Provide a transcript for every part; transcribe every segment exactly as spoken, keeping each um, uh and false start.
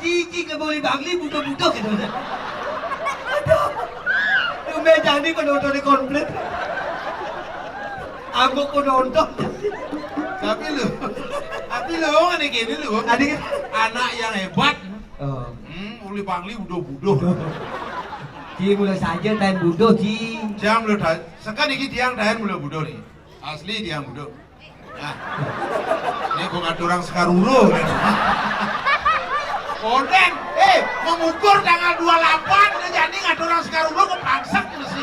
Cici ke beli Bangli butuh-butuh gitu. Aduh. Tumben jani penonton di komplit. Ambek penonton. Tapi lu, tapi lu kan kayak gini lu. Adik anak yang hebat. Oh. Hmm, uli Bangli budoh-budoh. Ci mulai saja tain budoh, Ci. Jam lu dah. Sekarang iki tiang tain mulai budoh nih. Asli tiang budoh. Nah, ini gua ngatur orang Sekaruro. Konten, eh, mengukur tanggal dua puluh delapan, udah jadi ngatur orang Sekaruro ke Pangsek mesti.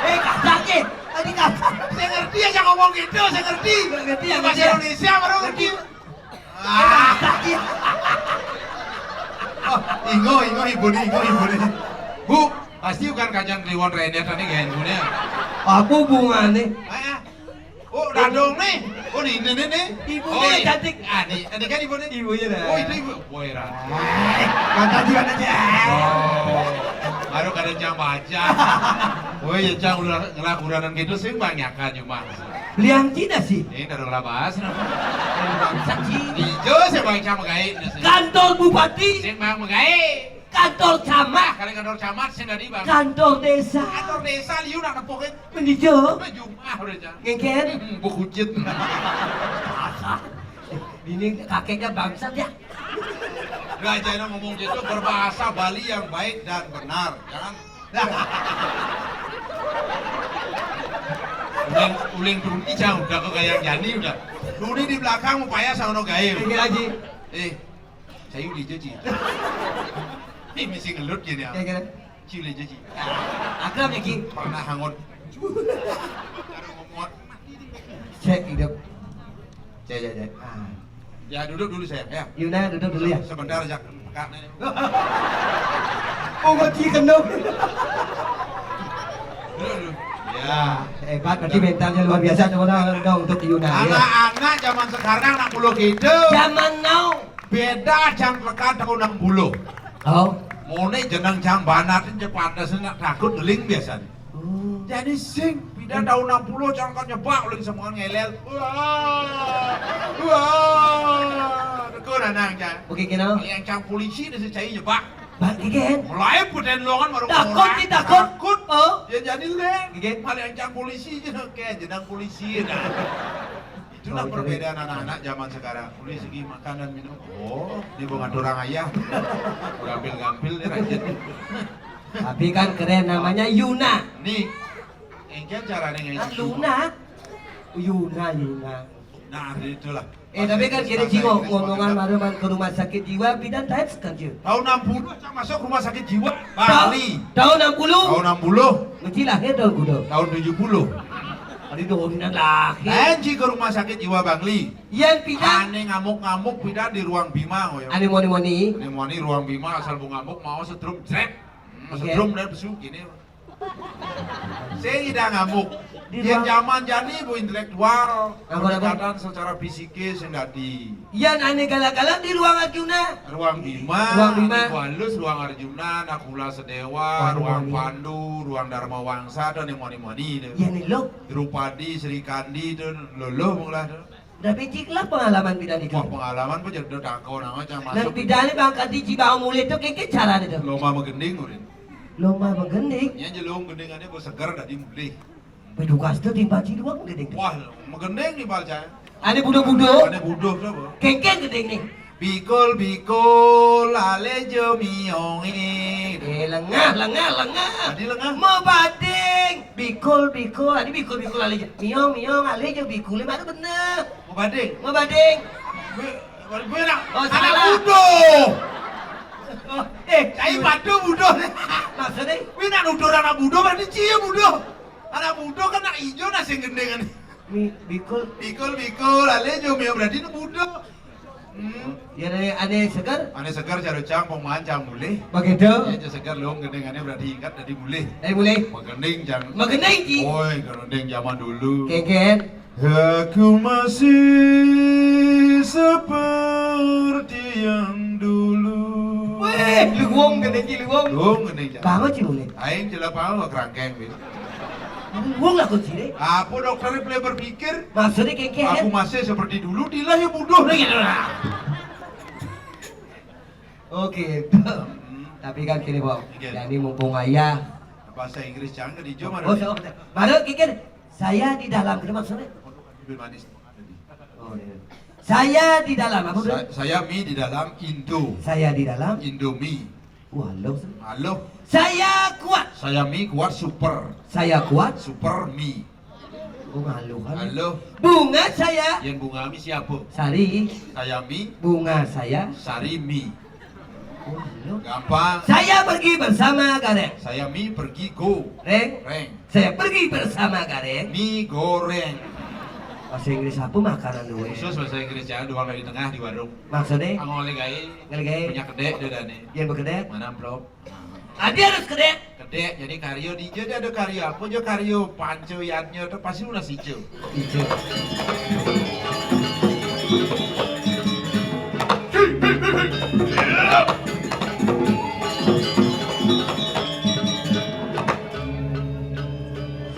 Eh, kasar, eh. Tadi kasar. Saya ngerti aja ngomong gitu, saya ngerti. Nggak ngerti, ya, bahasa ngerti, ya. Indonesia baru ngerti. Ah. Kasar, iya. Oh, ingo, ingo, ibu nih, ingo, ibu nih. Bu, pasti bukan kacang kliwon Rene tadi kayak ibunya. Apa hubungannya? Ah, oh, dadong nih. Oh, nih, nih, nih, nih. Ibunya oh, yang cantik. Ah, nih, ada kan ibu nih? Ibunya dah. Oh, itu ibu. Boy, Ran. Hai, mata juga aja. Oh, baru kada cang baca. Oh iya, cang udah ngelakuran gitu sih banyak aja, Mas. Liang Cina sih. Ini taruh labas. Bangsa sih. Ijo saya bang cang megai. Kantor bupati. Sing bang megai. Kantor camat. Kali kantor camat sing tadi, Bang. Kantor desa. Kantor desa liu nak nepukin. Mendijo. Jumah udah, Cang. Ngeken. Hmm, bukujit. Ini kakeknya bangsat ya. Udah aja ngomong gitu, berbahasa Bali yang baik dan benar, jangan. Uling, uling duni, Cang, udah kok kayak Jani udah. Duni di belakang upaya sama no gaib. Ini lagi. Eh, saya udah cuci. Ini mesti ngelut gini ya. Kayak gini. Cium aja, Ci. Akrab ya, Ki? Pernah hangot. Karo ngomot. Cek hidup. Cek, cek, cek. Ah. Ya, duduk dulu, sayang, ya. Yuna, duduk dulu, ya. Sebentar aja. Pekak nih. Oh, mati kendung. Duduk dulu. Ya. Hebat, berarti mentalnya luar biasa, teman-teman, untuk Yuna, ya. Anak-anak zaman sekarang nak mulu gitu. Zaman now. Beda cang lekat tahun enam puluh. Oh. Mone jeneng cang banat aja pantes nak takut deling biasanya. Oh. Jadi sing, beda tahun enam puluh cang kan nyebak uling semua ngelel. Wah. Wah. Tekun anang cang. Oke, kenal. Yang cang polisi dah secai nyebak. Bang, igen. Mulai puden longan baru takut, orang. Ki, takut. Takut. Oh. Ya jadi leng. Malah yang cang polisi je, kayak jeneng polisi dah. Itulah perbedaan anak-anak zaman sekarang. Dari segi makan dan minum. Oh, ini bukan orang ayah. Gampil-gampil nih rajin. Tapi kan keren namanya Yuna. Nih, engke caranya ngajak Luna. Yuna, Yuna. Nah, itulah. Eh, tapi kan kira jiwa ngomongan mareman ke rumah sakit jiwa bidan type kan, Jun? Tahun enam puluh saya masuk rumah sakit jiwa Bangli. Tahun enam puluh? Tahun enam puluh. Mesti lahir tahun kuda. Tahun tujuh puluh. Ada turunan lahir. Lain ji ke rumah sakit jiwa Bangli. Yang bidan. Ane ngamuk-ngamuk bidan di ruang bima, oh ya. Ane moni-moni. Ane moni ruang bima asal bu ngamuk mau setrum jret. Hmm, setrum dan besu gini. Saya tidak ngamuk. Di ruang zaman jani bu intelektual. Peningkatan secara fisik sing dadi. Yan ane galak-galak di ruang Arjuna. Ruang Bima, ruang Bima. Halus, ruang Arjuna, Nakula Sedewa, ruang Pandu, ruang Dharma Wangsa, dan yang moni-moni itu. Yan lo. Drupadi, Sri Kandi itu lolo menglah itu. Tapi cik lah pengalaman bidan itu. Wah, pengalaman pun jadi udah takon nama cang masuk. Dan bidan ini bang kati jiwa mulai itu keke cara itu. Lomba megending urin. Lomba megending. Ya jelung gendingannya bu seger tadi mulai. Bedukas tu timpal ci dua gending. Wah, megending nih bal cang. Ane budo-budo. Ane budo tu apa? Keke gending nih. Bikul, bikul, ale je mionge. Eh, lengah, lengah, lengah. Tadi lengah. Mebading. Bikul, bikul, ane bikul, bikul ale je. Miong, miong, ale je bikul, mana bener? Mebading. Mebading. Gue, gue nak. Oh, anak salah. Budo. Oh, eh, cai padu budo. Maksudnya? Gue nak nuduh anak budo, berarti cie budo. Anak budo kan nak ijo nasi gendengan. Mi, bikul. Bikul, bikul, ale je miong berarti nak budo. Hmm. Ya, ane, ane segar? Ane segar jaru cang pemancang mulih. Begitu. Ya, je segar lom gending ane berarti ingat tadi mulih. Eh, mulih. Megending cang. Megending, Ji. Oi, gending zaman dulu. Keken. Aku masih seperti yang dulu. Weh, luwung gending, Ji, luwung. Luwung gending cang. Banget, Ji, mulih. Aing jelek banget kerangkeng, Bin. Wong lah kunci deh. Apa dokternya boleh berpikir? Maksudnya kayak kayak. Aku masih seperti dulu, dia lah yang bodoh nih gitu lah. Oke. Tapi kan gini, Bang. Iya. Jadi mumpung ayah. Bahasa Inggris jangan ke dijum. Oh, so, baru kikir, saya di dalam, kenapa maksudnya? Lebih manis. Oh, iya. Saya di dalam, apa, Bro? Sa- saya mie di dalam Indo. Saya di dalam Indomie. Wah, lo. Halo. Saya kuat. Saya mie kuat super. Saya kuat. Super mie. Oh, malu kan? Halo. Bunga saya. Yang bunga mie siapa? Sari. Saya mie. Bunga saya. Sari mie. Oh, malu. Gampang. Saya pergi bersama Gareng. Saya mie pergi go. Reng. Reng. Saya pergi bersama Gareng. Mie goreng. Bahasa Inggris apa makanan dulu? Khusus bahasa Inggris, jangan doang di tengah di warung. Maksudnya? Angolé gaé. Ngolé gaé. Punya kedék deh, Dani. Yang berkedék? Mana amplop? Adi harus kedék. Kedék, jadi karyo di dia ada karyo apa aja, karyo panco yadnya tuh pasti udah sijo. Sijo.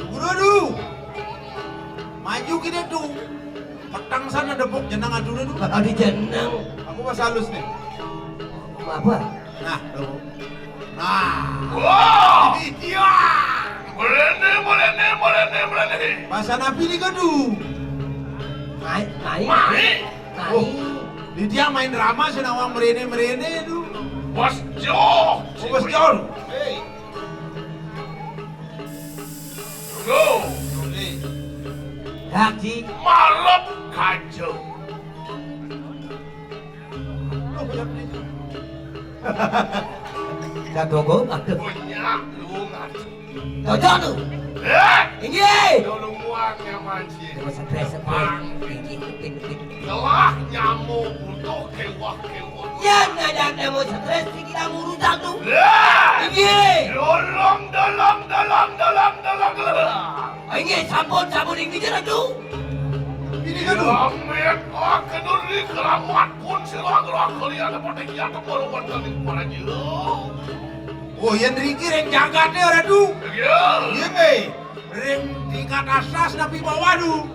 Guru, aduh. Maju kita tuh. Petang sana depuk jeneng adu dulu. Adi jeneng. Aku bahasa halus nih. Apa? Nah, tuh. Nah. Wah. Iya. Mrene, mrene, mrene, mrene. Bahasa nabi nih kudu. Mai, mai. Mai. Mai. Oh, di dia main drama sih nawang mrene-mrene tuh. Bos Jo. Oh, Bos Jo. Hei. Go. Hei. Hak di. Malep kajo. Jago go, aduh. Punya lu ngaco. Cocok tuh. Eh. Ini. Lu muang yang manci. Terus stres, stres. Bang. Ini, ini, ini. Telah nyamuk butuh kewah-kewah. Yang ngajak nyamuk stres, kita ngurus satu. Lah. Ini. Dolong, dolong, dolong, dolong, dolong, dolong. Ini sampun, sampun ini jalan tuh. Ini kan tuh. Amit, ah, kenur di keramat pun silang roh kalian apa teh iya tuh baru warga di para jero. Oh, yang riki reng jagatnya ora tuh. Iya. Iya, eh. Reng tingkat atas tapi bawah tuh.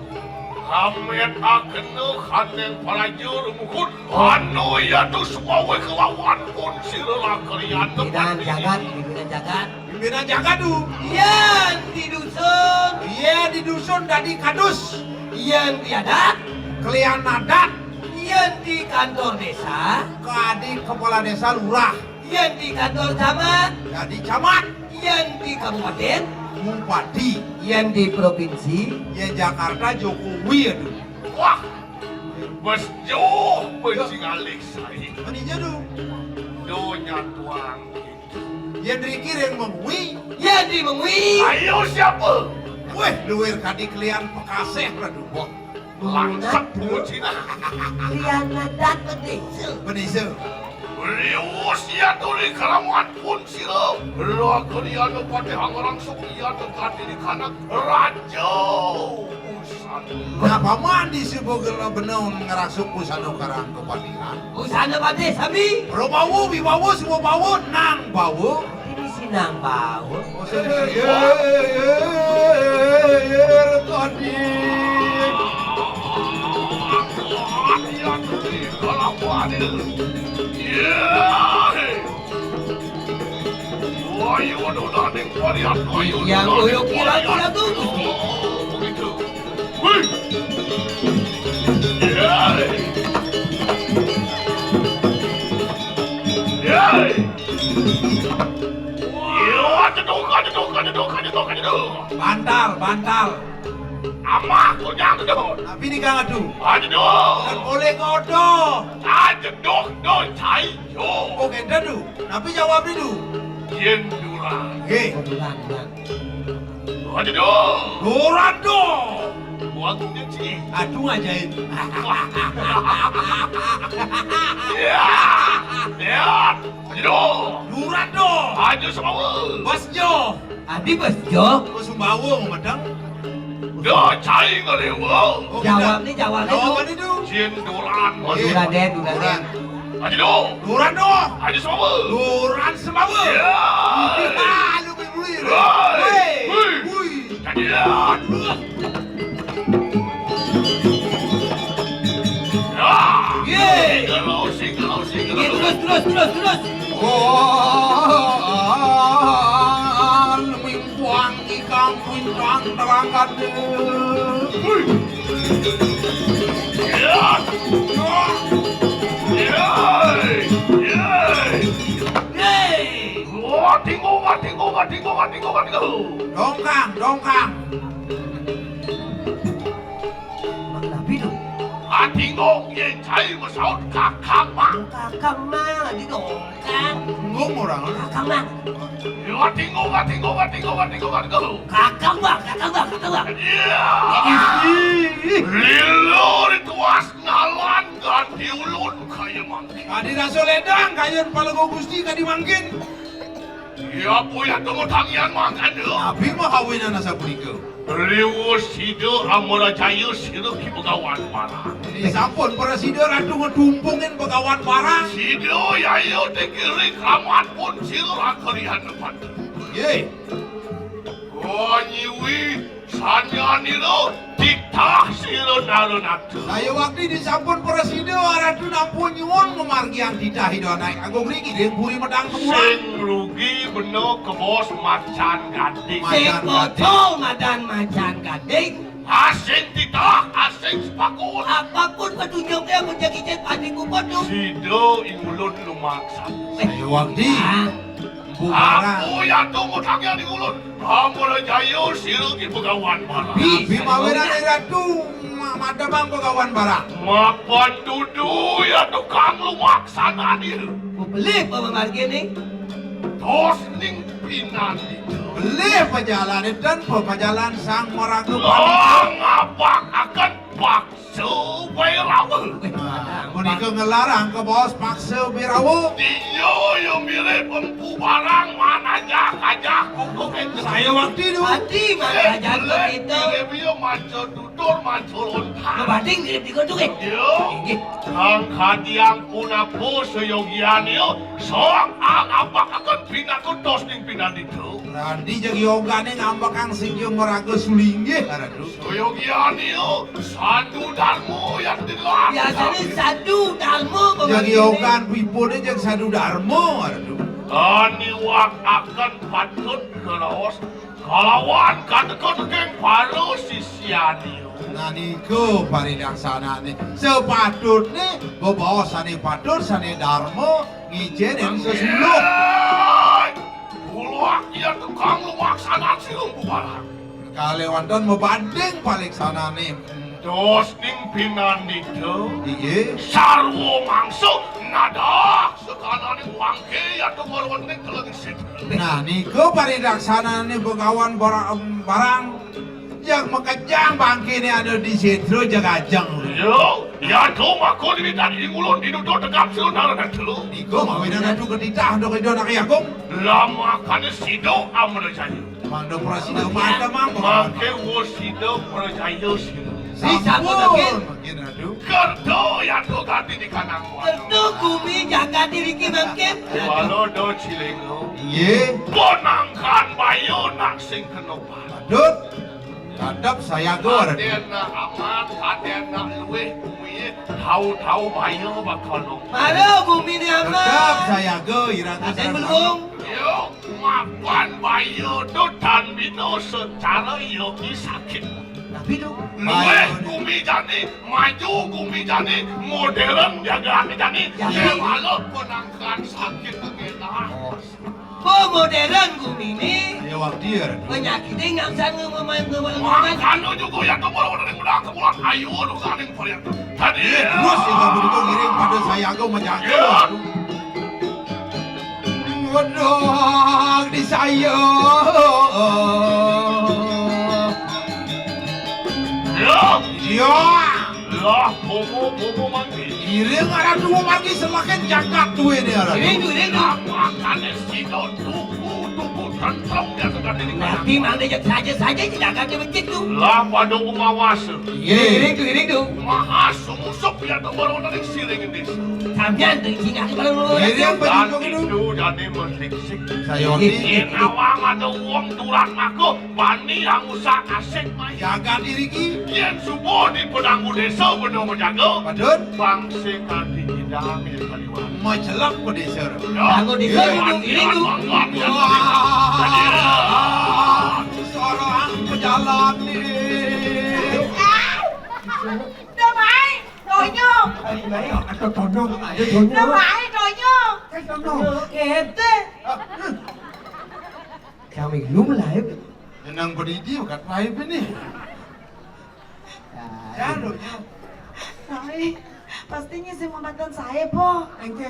Amit akene kaneng para jero mukut. Anu ya tuh semua kelawan pun silang kalian. Pimpinan jagat, pimpinan jagat. Pimpinan jagat tuh. Yén di dusun. Yén di dusun dadi kadus. Yén di adat. Kelian adat. Yén di kantor desa. Kadi kepala desa lurah. Yén di kantor camat. Dadi camat. Yén di kabupaten. Bupati. Yén di provinsi. Yén Jakarta Jokowi aduh. Wah. Bos Jo, bos singalih sai. Mani jadu. Do nyatuang. Yén riki reng mengwi. Yén di mengwi. Ayo siapa? Wéh, luwir kadi kelian pekaseh, aduh. Langsat pun Cina. Kelian adat pedésa. Pedésa. Rius ya tuli kalawan pun sira. Lo kelian patih langsung ya tuh kati di kanak raja. Nah, paman di sibo gelo benung ngerasuk busana karang kepatihan. Busana patih sami. Robawu, wibawu, subawu, nang bawu. Ini si nang bawu. Oh, sing si. Ye, ye, ye, ye, ye, tadi. Iya, iya, kalau ada. Iya. Wahyu, aduh, ning varian, wahyu, yang aduh, uyuk kira varian. Kira tuh, Gusti. Oh, begitu. Wih. Yeay. Yeay. Wah, jeduk, jeduk, jeduk, jeduk, jeduk. Bantal, bantal. Amah, konyang, jeduk. Tapi ini kang aduh. Ah, jeduk. Dan boleh kodo. Ah, jeduk, do, cai, jo. Oh, kenten, duh. Napi jawabné, duh? Yén durang. Nggih. Oh, durang, durang. Aduh, duh. Durang, duh. Buat nyuci. Aduh, ajaib. Ya. Ya. Aduh. Durang, duh. Aduh, semawa. Bos Jo. Adi Bos Jo. Bos Sumbawa, ngomong. Duh, cai ngalewa. Oh, jawab nih, jawab nih, jawab duh. Nih, duh. Yén durang. Iya. Durang deh, durang deh. Aji do. Duran do. Aji semawa. Duran semawa. Ya. Lu beli. Hei. Hei. Wih. Kajian. Ya. Ye. Kalau si Terus, terus, terus, terus. Wah, mimpuang ikang puncang terangkat. Hui. Ya. Ya. Ya. Hei. Wah, tinggung, wah, tinggung, wah, tinggung, wah, tinggung, wah, tinggung. Dongkang, dongkang. Mak napi tu? Atinggung, yén cai masaut kakang mang. Kakang mang, di dongkang. Tinggung orang. Kakang mang. Yo, atinggung, atinggung, atinggung, atinggung, atinggung. Kakang mang, kakang mang, kakang mang. Iya. Iya. Lilo dituas nalan ganti ulun kaya mangkin. Adi rasa ledang, kayun palego Gusti kadi mangkin. Ya, apa ya, tunggu tangian mangkana. Abi mah kawinan asa punika. Riwus sida Amarajaya sira Ki Begawan Barang. Disampun para sida Ratu ngetumpungin Begawan Barang. Sida yaya dikiri kramat pun sira rakarian depan. Ye. Wanyiwi Sanyanira titah sira nara nata. Saya wakti disampun prasida Ratu nampu nyuwun ngamargiang titah Ida Anak Agung riki ring Puri Medang Temurang. Sing rugi bena kebos macan gading. Sing macan gading. Kocok madan macan gading. Asing titah, asing sepakul. Apapun petunjuknya, mun jagi cen pati kupetu. Sida ingulun lumaksan. Eh. Saya wakti. Ah. Bubarang. Aku ya tunggu tangian di ulun. Amarajaya sira Ki Begawan Barang. Bi, bi mawinan Ratu ma-, mademang Begawan Barang. Mapan dudu ya tukang lumaksana dia. Beli pamamargi ning. Tos ning pinandi. Beli pajalan dan pamajalan sang maraga. Oh, ngapakaken pak Subirawa. Nah, punika ngelarang kabaos paksa Birawa. Dia ya mirip empu barang manajah-ajah kuku itu. Saya wakti tu. Ati manajah kita. Mirip dia maca tutur, maca lontar. Ngebanding mirip tiga tu, eh? Iya. Inggih. Kang kadiang punapa seyogian ya, sok ang apakaken pinaka tos ning pinandita. Randi jagi yogane ngambekang sing ya maraga sulinggih, Ratu. Soyogian iya, sadu darma yang digelar. Biasanya sadu darma pemanggilannya. Jagi yogan pipune jeg sadu darma, aduh. Kaniwak akan patut keraos kalawan kateka-tekeng para sisian iya. Nah, nika paridaksanane. Sepatutne bebaos sane patut, sane darma, ngicenin sesuluh. Bulak iya tukang lumaksanan silung bubaran. Kalewanten mabanding paliksanane. Dos ning pinandita. Inggih. Sarwa mangsa nadah sekanane wangke ya tumarwaning telengsit. Nah, nika paridaksanane Begawan Bara-, Barang. Yang makejang bangkine ada di Sedro jagajeng. Yo, ya tu mako dilitan di ngulun di duduk tegap sulun dalam datu. Nika mawinan atu ketitah dok ido anak yakung. Lama kane sido amra jaya. Mangda prasida mata mang. Mangke wo sido prajaya sido. Sampun. Sampun. Makin adu. Kerto ya tu ganti di kanang. Kerto gumi jagat diri ki mangkin. Walo do cilengo. Iye. Ponangkan bayu nak sing kenopan. Dut. Kadep sayaga, Raden. Kadena aman, kadena luwih kuwi, tau-tau baya bakal nong. Mara gumine aman. Kadep sayaga, irata. Raden sareng Belung. Yo, mapan baya tu tan bina secara yogi sakit. Tapi tu. Luwih gumi jani, maju gumi jani, modern jaga jani. Ya, ya. Walau penangkan sakit pengenah. Oh. Pemodern gumine. Ayo, waktu ya, Ratu. Penyakite nggak bisa nge-, nge-, nge-, nge-, Makanya juga ya, tuh, kalau udah udah kebulan, ayo, lu saling varian. Tadi. Iya, terus, ya, kamu itu ngiring pada saya, aku menjaga, ya. Aduh. Waduh, di saya. Ya. Ya. Lah, bobo, bobo mangke. Iring arah dua margi selakin jagat duwe ne arah. Iring, iring. Makane sida tuku, tuku, Tentrem dia suka diri. Berarti Mang Dejek saja-saja tidak akan begitu. Lah pada umawasa. Iya, ini tuh, ini tuh. Maha sumusup dia tuh baru dari siring ini. Sampean tuh sing aku kalau mau. Ini yang dan begitu itu. Jadi mendiksik. Saya ini. Ini nawang ada uang turak mako, bani yang usah asik main. Jaga diri ki. Yen subuh di pedanggu desa bener menjaga. Padahal. Bangsa kaki tidak ambil. Majelek pedesur. Bangun di sini, dulu, ini, dulu. Wah, seorang pejalan nih. Udah baik, Tonyo. Ayo, ayo, atau Tonyo, ayo, Tonyo. Udah baik, Tonyo. Eh, Tonyo. Kete. Kami lu live. Jenang pendidik, bukan live ini. Nah, ya, ini. Lo, ya. Ai, pastinya sing mangkatan saya, po. Engke.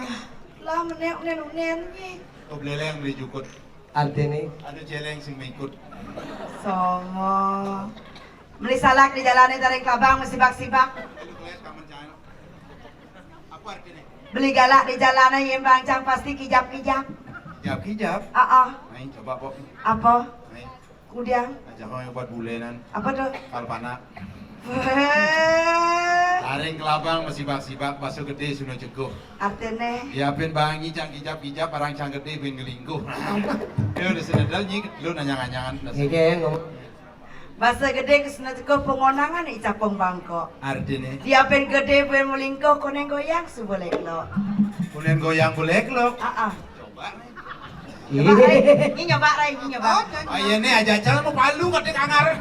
Lah, menek, unen, unen, nyi. Kok beleleng beli jukut? Artine? Ada celeng sing mengikut. Songo. Beli salak di jalan tarik labang, mesibak-sibak. Lu kelas kamen cahaya. Apa artine? Beli galak di jalan, yembang cang pasti kijap-kijap. Kijap-kijap? Ah, ah. Ayo, coba, Pok. Apa? Ayo. Kudiang. Aja kau yang buat bulenan. Apa tuh? Kalpana. Weh. Taring kelabang, mesibak-sibak, baso gede, suno ceguh. Artine? Ya, ben bangi, cang kijap-kijap, barang cang gede, ben ngelingkuh. Ya, udah senedal, nyi, lu nanya-nganyangan, udah. Iya, ngomong. Baso gede, ke suno ceguh, pengonangan, icapong bangkok. Artine? Dia ben gede, ben melingkuh, koneng goyang, subo leklok. Koneng goyang, boleh lo. Ah, ah. Coba, Rai. Nyi nyoba, Rai. Nyi nyoba. Oh, iya nih, aja-aja mau palu, kadek anggar.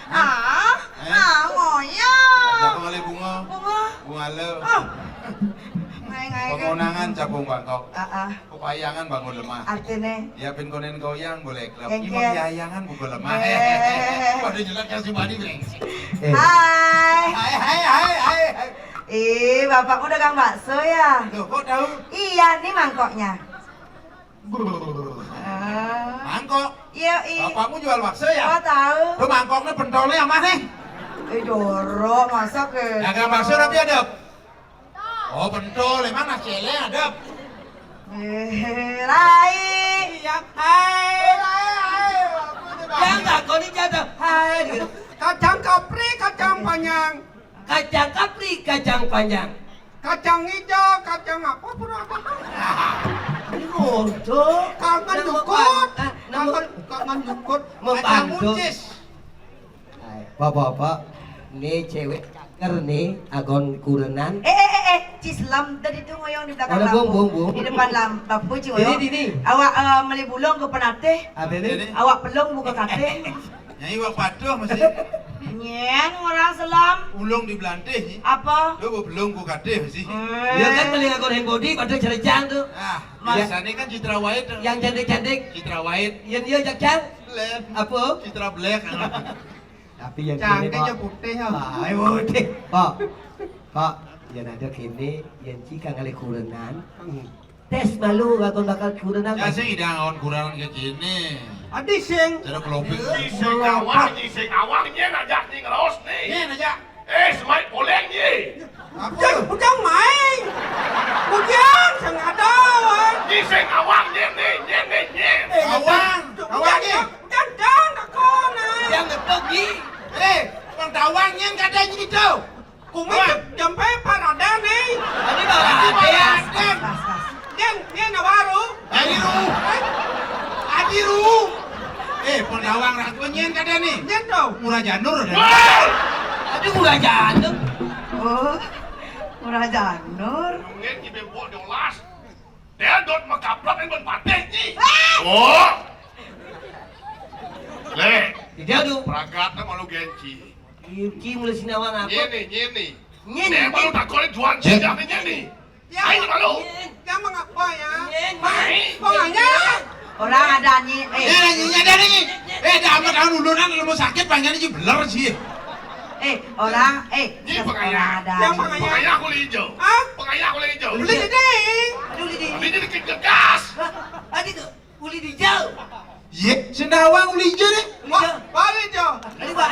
Ah, eh? Ah, ngoyo. Aja kembali bunga. Bunga. Bunga lo. Oh. Ngai, ngai, kan. Pemonangan capung bangkok. Ah, ah. Kepayangan bangun lemah. Artine? Ya, pin konen goyang, boleh klub. Engke. Imam yayangan, buka lemah. Eh. Pada jelek yang si Bani, brengsek. Eh. Hai. Hai, hai, hai, hai, hai. Eh, bapakmu dagang bakso ya? Loh, kok tahu? Iya, nih mangkoknya. Ah. Mangkok? Iya, i. Bapakmu jual bakso ya? Oh, tahu. Tuh mangkoknya pentolnya yang mana? Eh, jorok, masa ke? Dagang bakso tapi ada. Oh, pentol, emang nasi ele ada? Eh, Rai. Iya, hai. Hai, hai, hai. Yang tak kau ni jatuh, hai, gitu. Kacang kapri, kacang panjang. Kacang kapri, kacang panjang. Kacang hijau, kacang apa pura apa? Ini bodoh. Kangen jukut. Kangen, kangen jukut. Kacang buncis. Hai, bapak-bapak, nih cewek cakep nih, agon kurenan. Eh, eh, eh, eh, Ci Selam tadi tuh ngoyong di belakang lampu. Bung, bung, bung. Di depan lampu, Ci ngoyong. Dini, dini. Awak, eh, meli bulung ke penatih. Apa ini? Awak pelung buka katih. Nyai wak patuh masih. Nyen, orang Selam. Ulung di belantih, Ci. Apa? Lo belum ku katih masih. Eh. Ya kan meli agon hand body, patuh cerejang tuh. Ah, biasanya kan Citra White. Yang cantik-cantik. Citra White. Yang dia jakang. Black. Apa? Citra Black. Tapi yang cantik kene, Pak, aja putih, ha. Ah, ayo putih. Pak, Pak, yang ada kene, yang cika ngalih kurenan. Hmm. Tes malu, bakal bakal kurenan. Ya sih, udah awan kurenan kayak gini. Adi sing. Cara kelopik. Di sing awang, di sing awang, nyen aja, nyen ngeros nih. Nyen aja. Eh, semai poleng, ye. Apa? Udah, udah main. Udah, sing ada, wah. Di sing awang, nyen nih, nyen nih, nyen. Eh, awang, udah, awang, udah, ye. Udah, udah, nggak kona. Yang ngetok, Ji. Eh, Bang Tawang, nyen katanya gitu. Kumi jempe parade nih. Tadi parade. Nyen, nyen baru. Adiru. Adiru. Eh, pendawang ragu nyen kada nih. Nyen tuh. Murah janur. Woi! Aduh, murah janur. Oh, murah janur. Nyen di bembok dolas. Dia dot mekaplak yang patih ni. Oh. Le. Dia tu. Pragatnya malu genci. Yuki mula sinawang apa? Nyeni, nyeni. Nyeni. Dia malu takut jual sejak ni nyeni. Ya. Ayo malu. Yang mengapa ya? Nyeni. Mai. Pokoknya. Orang ada ni. Eh, nyeni ada ni. Eh, dah amat tahun ulunan, lu mau sakit, panjang ni beler sih. Eh, orang, eh, ini pengayah. Orang ada ni. Yang pengayah. Pengayah kulit hijau. Hah? Pengayah kulit hijau. Beli deh. Aduh, beli deh. Ini dikit gas. Hah? Ada tu. Uli dijau. Ye, sendawang uli ijo deh. Uli ijo. Wah, balik jo. Tadi, Pak.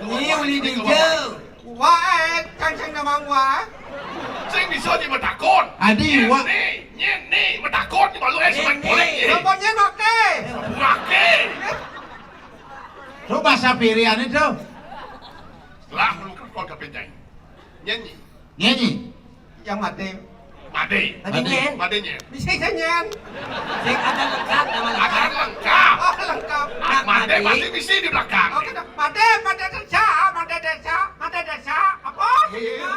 Ini uli dijau. Wah, eh, kancing nama gua. Sing bisa ni matakon. Adi, nyén wa- ni, nyén ni matakon ni baru eh semen boleh ni. Apa nyén maké? Maké. Tu bahasa Pirian itu. Lah, lu kan keluarga penjai. Nyén ni. Nyén ni. Yang mati. Mati. Mati nyén. Mati nyén. Bisa saya nyén. Sing ada lengkap nama lengkap. Ada lengkap. Oh, lengkap. Mati pasti bisa di belakang. Oke, dah. Mati, mati desa, mati desa, mati desa. Apa? Iya, iya, iya.